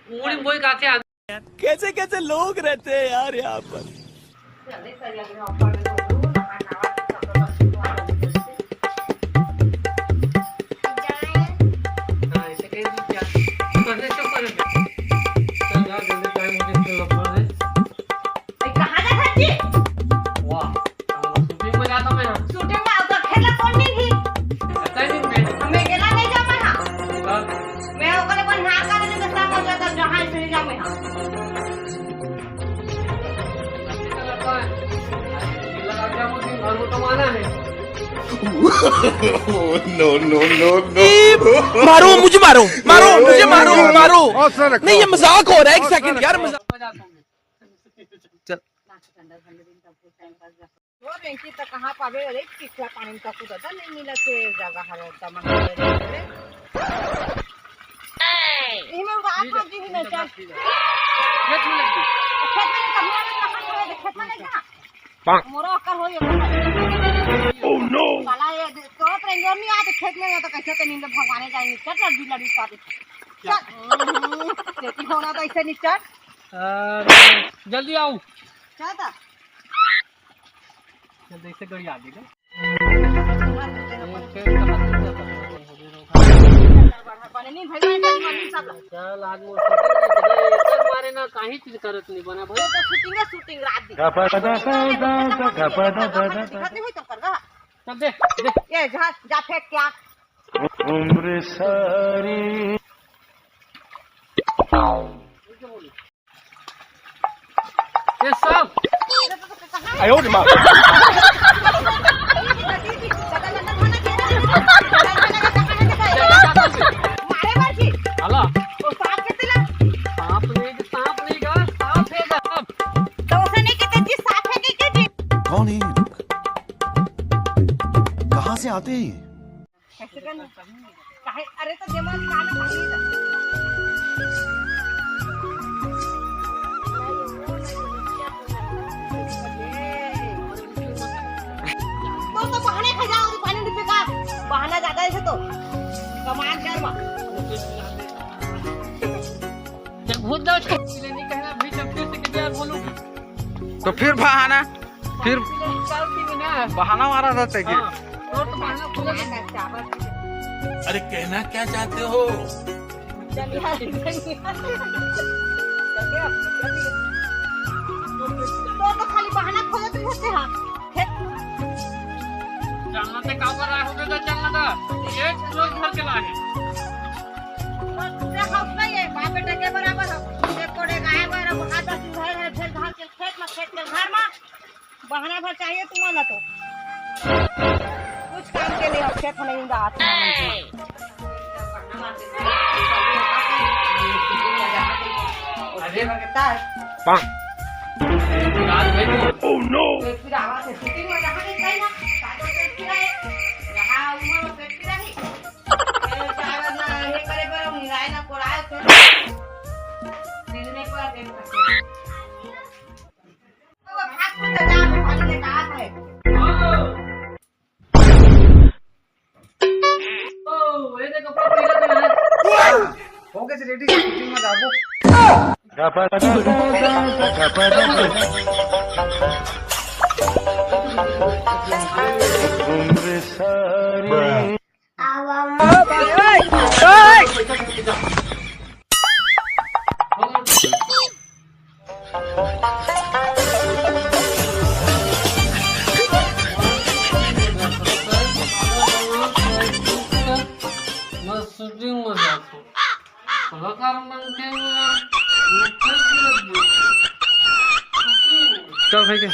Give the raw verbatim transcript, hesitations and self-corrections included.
पूरी बोई काथे आदमी। कैसे कैसे लोग रहते हैं यार यहाँ पर। हाँ, इसे कह दी क्या? चल, चल, चल, चल। चल, जा, जल्दी टाइम हो गया, चल, अपन है। ए, कहाँ जा सकती? वाह, shooting में जाता मैं, हाँ। Shooting में तो खेला कौन नहीं थी? पता ही नहीं मैं। हमें अकेला नहीं जा पाया। हाँ। मैं ओकरे बनिहार का नहीं दस्ता कर जाता, जहाँ से जा मैं, हाँ। लगा क्या मुझे घर को कमाना है। No, no, no, no। मारो, मुझे मारो, मारो, मुझे मारो, मारो। नहीं, ये मजाक हो रहा है, एक second यार, मजाक। चल। वो बेंची तक कहाँ पावे रे, चिखला पानी में ककू दादा नहीं मिला थे, जगह हर एकदम अंदर रे। इही में रात में जी ही नहीं चल। खेत में लग गई। खेत में नहीं, कभी आवे तो कहाँ से होए, खेत में नहीं जा। मोरो अक्कल होई, ओकर। Oh no। साला ये दे-, तो प्रेंजर नहीं आते खेत में, तो कैसे ते नींद भगवाने जाएंगे। चल, लड्डू, लड्डू खा दे। चल। हम्म, खेती होना तो ऐसे नहीं, चल। अरे, जल्दी आओ। चल तो। चल, तो इससे गड़ी आ गई ना। चल, आज मोर shooting नहीं, मारे ना, काहीं चीज करत नहीं बना भाई। तो shooting है, shooting रात दिन। दिखत नहीं होई तो कर गा। चल दे, दे। ये जा, जा फेंक क्या? उम्र सारी। ये सब। आयो रे माँ। मारे मर जी। हाला। तो सांप के तिला। सांप नहीं, सांप नहीं गा, सांप है गा, सांप। तो उसे नहीं कहते जी, सांप है कि क्या जी? कौन है ये लोग? कहाँ से आते हैं ये? कैसे करना? काहे? अरे तो दिमाग कान में पानी डाल। तो, तो बहाने खा जाओ, तो पानी नहीं फेंका। बहाना ज्यादा है तो। कमाल कर बा। जब भूत जाओ, तो नहीं कहना, फिर जब फिर से किसी यार बोलूँ। तो फिर बहाना, फिर निकालती भी ना। बहाना मारा था तेरे। हाँ, और तो बहाना खुला। अरे कहना क्या चाहते हो? चल यार, चल यार। तो, तो खाली बहाना खोजत रहते हैं। खेत चलना ते का कर रहा है, होगे तो चलना था। ये रोज घर के लागे। बस पूरा हौसला ये, बाप बेटा के बराबर हो। एक कोड़े गाय बर, अब हाथ दस घर है, फिर घर के खेत में, खेत के घर में। बहाना भर चाहिए तुम्हारा तो। कुछ काम के नहीं, अब खेत नहीं रहा। अरे, Oh no! हो गए रेडी, shooting में जाबो। उम्र सारी। मैं shooting में जाता हूँ। कलाकार बन के मैं shooting में जाता हूँ। चल भाई के।